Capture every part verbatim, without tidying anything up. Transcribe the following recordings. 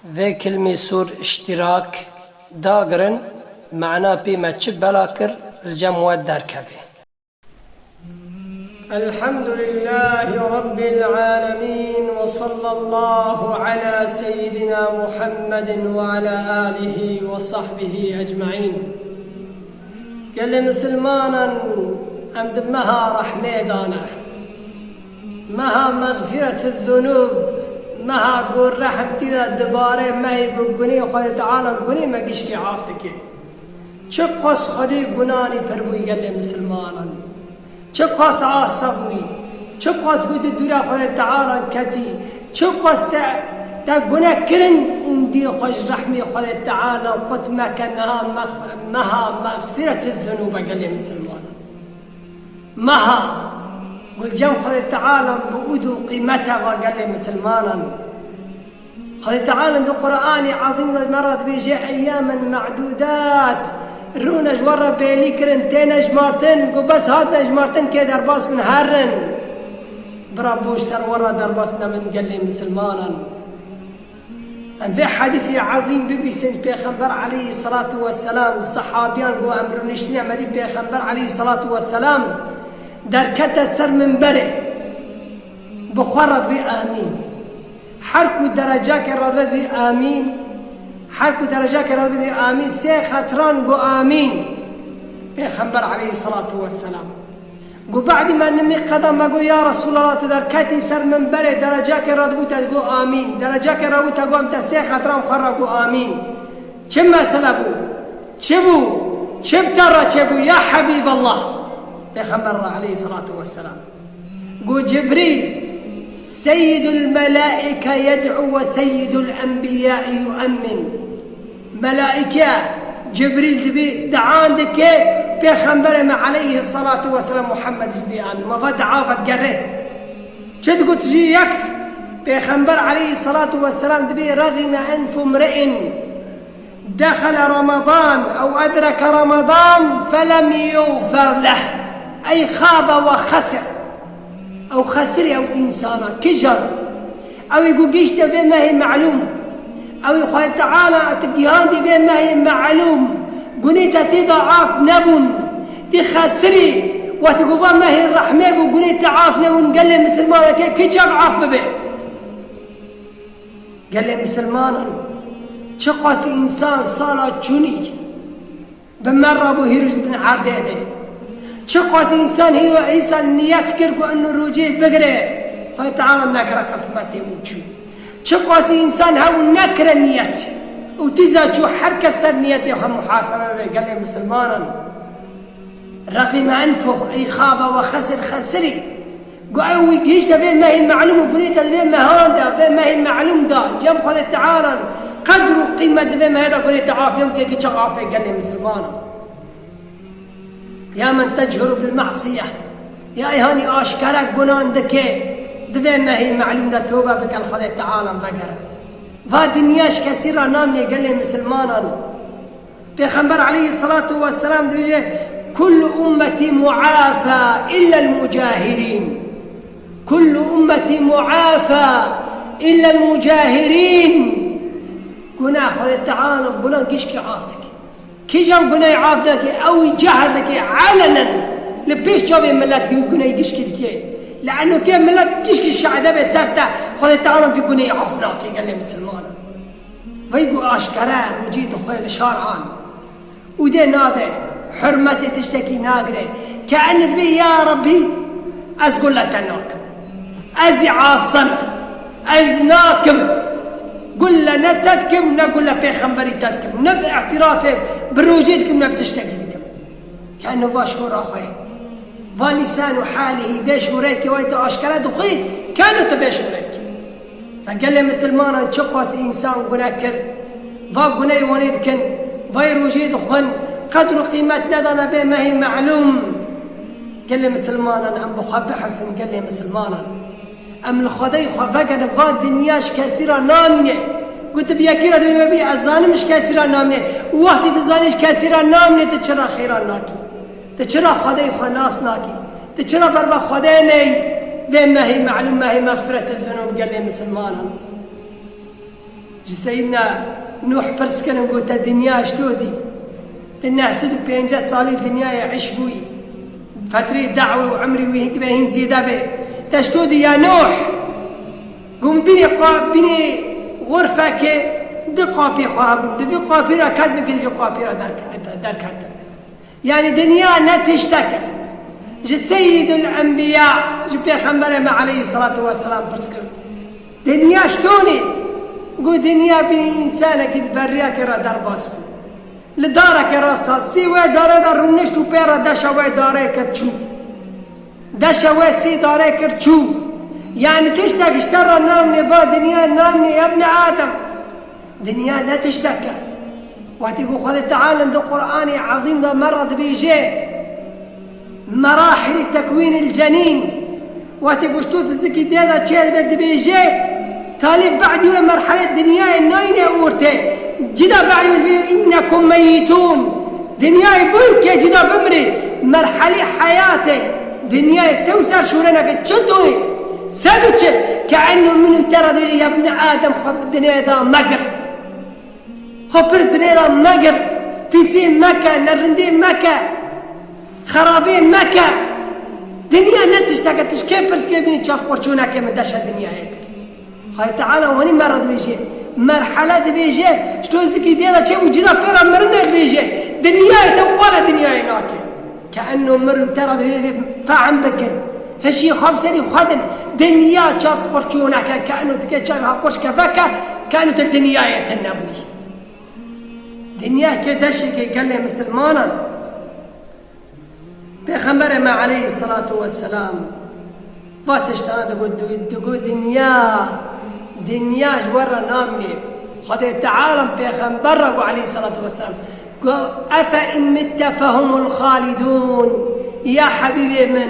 Vê kilmî sûr iştîrak dagirin, mana pê me çi bela kir, li cem we derkevê. الحمد لله رب العالمين، وصلى الله على سيدنا محمد وعلى آله وصحبه أجمعين. Gelê misilmanan, em di meha rehmê de ne. Meha mexfîretü zunûb, meha ku rehm tî de dibare, mehê ku gunê Xwedê Teala gunê me gişkê af dike. Çiqas Xwedê gunanî pir bûyî gelê misilmanan. Çiqas asa bûyî. Çiqas ku tu dûra Xwedê Teala ketî. Çiqas te, te gune kirin û dî xwe ji rehmê Xwedê Teala qut meke niha mex-, meha mexfîretü zunûbe gelê misilmanan. Meha, ku li cem Xwedê Teala bi ûd û qîmete ve gelê misilmanan. Xwedê Teala di Qur'anê Ezîm de me re dibêje, "Eyyamen me'dûdat." Rûne ji we re bêlî kirin, têne jimartin, ku bes hatine jimartin kê derbas bin herin. Bira boş ser we re derbas nebin gelê misilmanan. Em vê hedîsê ezîm bibîsin, Pêxember aleyhisselatu vesselam, sehabiyan ku em rûniştine me dî Pêxember aleyhisselatu vesselam derkete ser minberê, bi xwe re dibê amîn. Her ku derecakê re dibê amîn, her ku derecakê re dibê amîn, sê xetran got amîn. Pêxember aleyhisselatu vesselam. Got, badî me nimî qeda me got, ya Resulallah, tu derketî ser minberê, derecakê re dibû te got amîn. Derecakê re bû te got, em te sê xetran xwe re got amîn. Çi mesele bû? Çi bû? Çi bi te re çêbû, ya Habîballah? Pêxember re aleyhisselatu vesselam. Got, Cibrîl, Seyyidul Melaike yed'u ve Seyyidul Enbiyai yu'emmin. Melaike, Cibrîl dibî, dian dike, Pêxemberê me aleyhisselatu vesselam Muhammed jî dibî amîn. Me va dua ve digerê. Çi digot jî yek? Pêxember aleyhisselatu vesselam dibî, "Rexîme enfu mri'in dexele Ramadan ew edreke Ramadan felem yuğfer leh. Ey xabe ve xesir." Ew xesirê ew însana, kijan? Ew ê ku gihîşte vê mehê melûm. Ew ê Xwedê Teala ti gihandî vê mehê melûm. Gunê te tê de af nebûn. Tê xesirî, we ti ku va mehê rehmê bû, gunê te af nebûn. Gelê misilmanekê kijan af bibe? Gelê misilmanan, çiqas însan sala çûnî bi me re bû hîro ji bin erdê de. Çiqas însan hîro îsal niyet kir ku eno rojê bigire, Xwedê Teala nekire qismetê û çû. Çiqas însan hew nekire niyet û tîza çû, her kes ser niyetê xwe muhasebe be gelê misilmanan. Rexîme enfuh, ey xabe ve xesir xesirî. Got ew wî gihîşte vê mehê melûm û gunê te di vê mehan de, vê mehê melûm de, cem Xwedê Teala, qedr û qîmet di vê mehê de gunê te afê û kêkî çax afê gelê misilmanan. Ya men techuru bil ma'siye, ya ey hanî aşkere gunan dike, di vê mehê melûm de tobe bike li Xwedê Teala vegere. Va dinya ji kesî re namnê gelê misilmanan. Pêxember aleyhisselatu vesselam dibêje, "Kullu ummeti muafa illa al-mucahirin. Kullu ummeti muafa illa al-mucahirin." Guna Xwedê Teala guna gişkî af dike. Kîjan gunayê af nake? Ew î cehir dike, elenen. Li pêş çavê milet wî gunayê gişkî dike. Li enokê milet gişkî şehde be ser te, Xwedê Teala vî gunayê af nake gelê misilmanan. Vey ku aşkere rûcî dixwe li şar an û dê nade, hurmetê tiştekî nagire. Ke en dibê, ya Rebbî, ez gule te nakim. Ez î asem. Ez nakim. Gule ne te dikim, ne gule pêxemberî te dikim. Ne bi îtirafê bi rûcî dikim, ne bi tiştekî dikim. Ke en va şora xwe. Va lîsan û halî vê şûrekê wayî tu aşkere dixwî, keno tu vê şûrekê. Ve gelê misilmanan çiqas însan gune kir, va guney wanê dikin, vay rojê dixwin, qedr û qîmet nedane vê mehê melûm. Gelê misilmanan em bi xwe bihesin, gelê misilmanan. Em li Xwedê xwe vegerin, va dinya ji kesî re namîne. Got tu bi yekî re dibî me bî, ez zanim ji kesî re namîne. Û wextî tu zanî ji kesî re namîne, tu çira xêran nakî? Tu çira Xwedê xwe nas nakî? Tu çira ber ve Xwedê neyî? Vê mehê melûm, mehê mexfiretê zunûb gelê misilmanan. Ji Seyyidina Nuh pirs kirin, got, "Te dinya ji to dî? Te neh sed û pênceh salî dinyayê iş bûyî. Fetrê dawê û emrê wî hîn dibe hîn zêde be. Te ji to dî ya Nuh?" Got, "Binê qa-, binê xurfekê di qapî xwe hebûn. Di vî qapî re ket min, di vî qapî re derke-, derketin." Yani dinya ne tiştek e. Ji Seyyidul Enbiya, ji Pêxemberê me aleyhissalatu vesselam pirs kir, "Dinya ji to nê?" Got, "Dinya binê însanekî di beriyakê re derbas bû. Li darekê rast hat, sê wê darê de rûnişt û pê re deşa wê darê kir çû. Deşa wê sê darê kir çû. Yani tiştek ji te re namnê ba dinya namnê ya ibnê Adem." Dinya ne tiştek e. Wextê ku Xwedê Teala di Qur'anê Ezîm de me re dibêje, "Merahil tekwînil cenîn." Wextê ku ji to tizikî dê de çêdibe dibêje, "Talê be'dî wê merhelê dinyayê nayîne ortê. Cida be'dî wê dibê, 'Înnekum meyyitûn.'" Dinyayê bûn ke cida bimrê. Merhelê heyatê. Dinyayê tew ser şûreneke çi doyê? Se biçe? Ke enno min û te re dibêje, "Ya binê Adem, xwe bi dinyayê de megir. Xwe pir dinyayê de megir. Pîsê meke, nerindê meke, xerabê meke." Dinya ne tişteke, tişkê pirs kê bînî çax qurçûneke min deşe dinyayê kir. Xwedê Teala wanî me re dibêje, merhele dibêje, ji to zikî dê de çê û cida pê re mirinê dibêje, dinyayê te were dinyayê nake. Ke enno mir li te re dibêje, fehm bikin. Hişî xwe bi serî xwe din. Dinya çav qurçûneke, ke enno dike çav ha qurç keveke, ke enno te dinyayê te nebûyî. Dinya ke deşekê gelê misilmanan. Pêxemberê me aleyhisselatu vesselam va tiştana digot, digot, digot, "Dinya, dinya ji we re namê." Xwedê Teala pêxember re got aleyhisselatu vesselam, got, "Efe in mitte fehumul xalidun." Ya Habîbê min,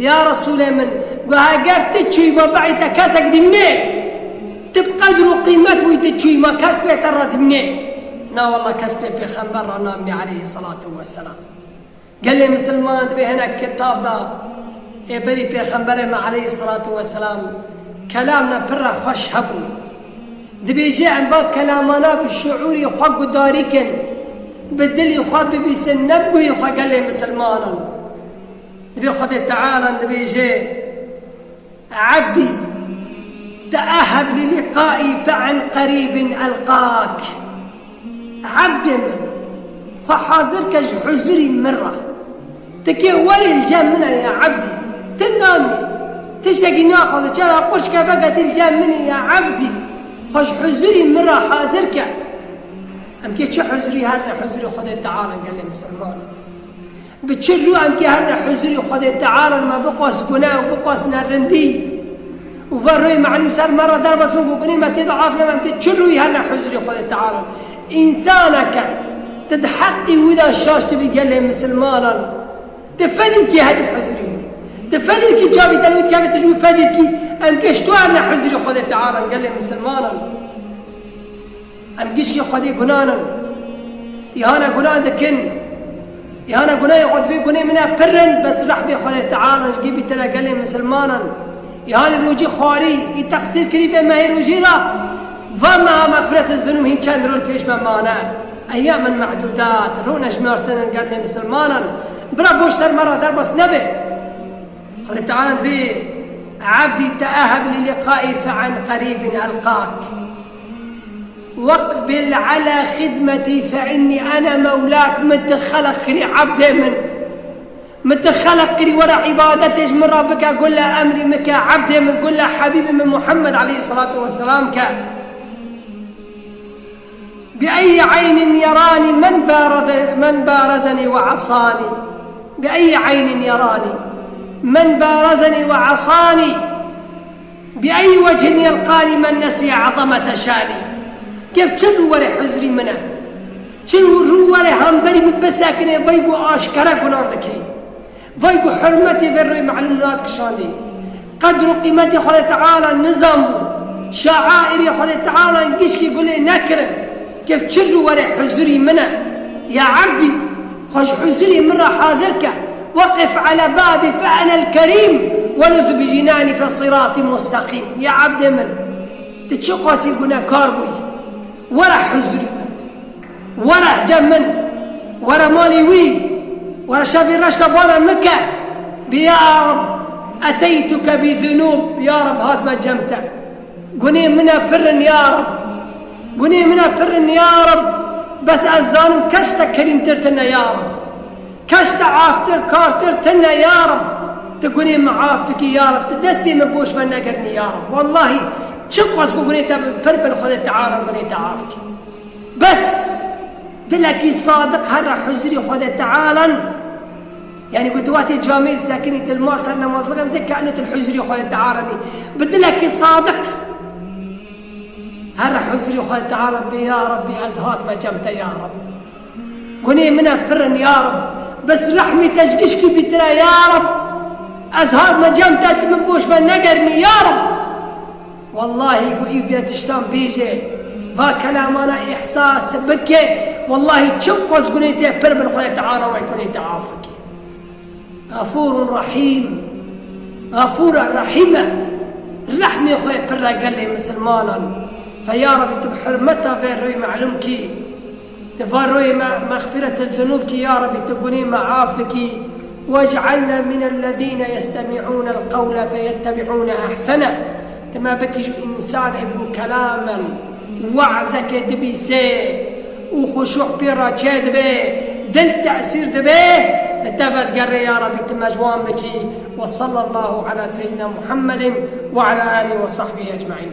ya Resûlê min, got, "Heger tu çûyî, ma be'dî te kesek dimîne. Tu bi qedr û qîmet bûyî, tu çûyî, ma kes pê te re dimîne." Na wallah, kes pê pêxember re namîne aleyhisselatu vesselam. Gelê misilman dibê hinek kitab de ê berî Pêxemberê me aleyhisselatu vesselam kelamne pir re xweş hebû. Dibêje, em va kelamana bi şuûrî xwe gudarî kin, bi dilî xwe bibîsin, ne bi guhê xwe gelê misilmanan. Dibê Xwedê Teala dibêje, "Ebdî, te'eheb li liqaî fe en qerîbin elqak." Ebdê min, xwe hazir ke ji huzurî min re. Ti kê werê li cem min e ya ebdî. Ti namî. Tiştekî naxwaze, çawa qurçke veke ti li cem min î ya ebdî. Xwe ji huzurî min re hazir ke. Em kê çi huzurî, her ne huzurî Xwedê Teala gelê misilman. Bi çi rû em kê herne huzurî Xwedê Teala, me biqas gune û biqas nerindî û ve rûyê melûm ser me re derbas bû, ku gunê me tê de af nebe, em kê çi rûyî herne huzurî Xwedê Teala? Însaneke tu di heqî wî de şaş dibî gelê misilmanan, tu fedî kî herî huzurî wî. Tu fedî kî cavî te wî dikeve, tu ji wî fedî kî, em kê ji tu herne huzurî Xwedê Teala gelê misilmanan. Em gişkî Xwedê gunan in. Îhana gunan dikin. Îhana gunayê xwe dibê gunê min e pir in, bes rehmê Xwedê Teala ji gî bîtire gelê misilmanan. Îhanê rojî xwarî, î teqsîr kirî vê mehê rojî re, va meha mexfiret zunûm hîn çend roj pêş me mane. Eyyamen me'dûdat, rûne jmartin in gelê misilmanan. Bira boş ser me re derbas nebe. Xwedê Teala dibê, "Ebdî te'eheb li liqaî fe en qerîbin elqak. Weqbil ala xidmetî fe innî ene mewlak." Min tu xeleq kirî ebdê min. Min tu xeleq kirî were îbadetê ji min re bike, gule emrî min ke, ebdê min, gule Habîbê min Muhammed aleyhisselatu vesselam ke. بأي عين يراني من بارز-، من بارزني وعصاني؟ بأي عين يراني من بارزني وعصاني؟ بأي وجه يلقاني من نسي عظمة شاني؟ Kêf çi rû were huzurî min e? Çi rû were hemberî min bisekine, vay ku aşkere gunan dikey. Vay ku hurmetê vê rûyê melûm nadikişandî. Qedr û qîmetê Xwedê Teala nizan bû. Şairê Xwedê Teala gişkî gulê nekirin. Kêf çi rû were huzurî min e. Ya ebdî, xwe ji huzurî min re hazir ke. Weqif ala babî fe enel kerîm, weluz bi cinanî fe siratî mustaqîm. Ya ebdê min, tu çi qasî gunekar bûyî. Were huzurî min. Were cem min. Were malê wî. Were şevê reşta bana min ke. Bi ya Rab, eteytuke bi zunub. Ya Rab, hatme cem te. Gunê min e pir in ya Rab. Gunê min e pir in ya Rab. Bes ez zanim kes te kerîmtir tine ya Rab. Kes te aftir kartir tine ya Rab. Tu gunê min af bikî ya Rab. Tu destê min boş ve negirinî ya Rab. Wellahî çi qas ku gunê te pir bin Xwedê Teala gunê te af kî. Bes dilekî sadiq here huzurî Xwedê Teala. Yani ku tu watê camê disekinî, tu li mal ser nemaz bixin, zê kenu tu li huzurî Xwedê Teala bî. Bi dilekî sadiq. Here huzurî Xwedê Teala bê, ya Rabbî, ez hatme cem te ya Rabbî. Gunê min e pir in ya Rabbî. Bes rehmî te ji gişkî bîtir e ya Rabbî. Ez hatme cem te, tu min boş ve negerinî ya Rabbî. Wellahî ku î vê tiştan bêje, va kelamana îhsas bike, wellahî çi qas gunê te pir bin Xwedê Teala wê gunê te af bike. Xefûrun Rehîm. Xefûr e, Rehîm e. Rehmê xwe pir e gelê misilmanan. Fe ya Rebî, tu bi hurmeta vê royê melûm kî, tu va royê me mexfîreta zunûb kî, ya Rebî, tu gunê me af bikî. Wec'alna minellezîne yestemi'ûnel qewle feyettebî'ûne ehsene. Tu me bikî ji însanê ku kelamen, we'zekê dibîsê, û xuşû pê re çêdibe, dil tesîr dibe, li te vedigere ya Rebî, tu me ji wan bikî. Ve sallallahu ala seyyidina Muhammedin ve ala alihi ve sahbihi ecmaîn.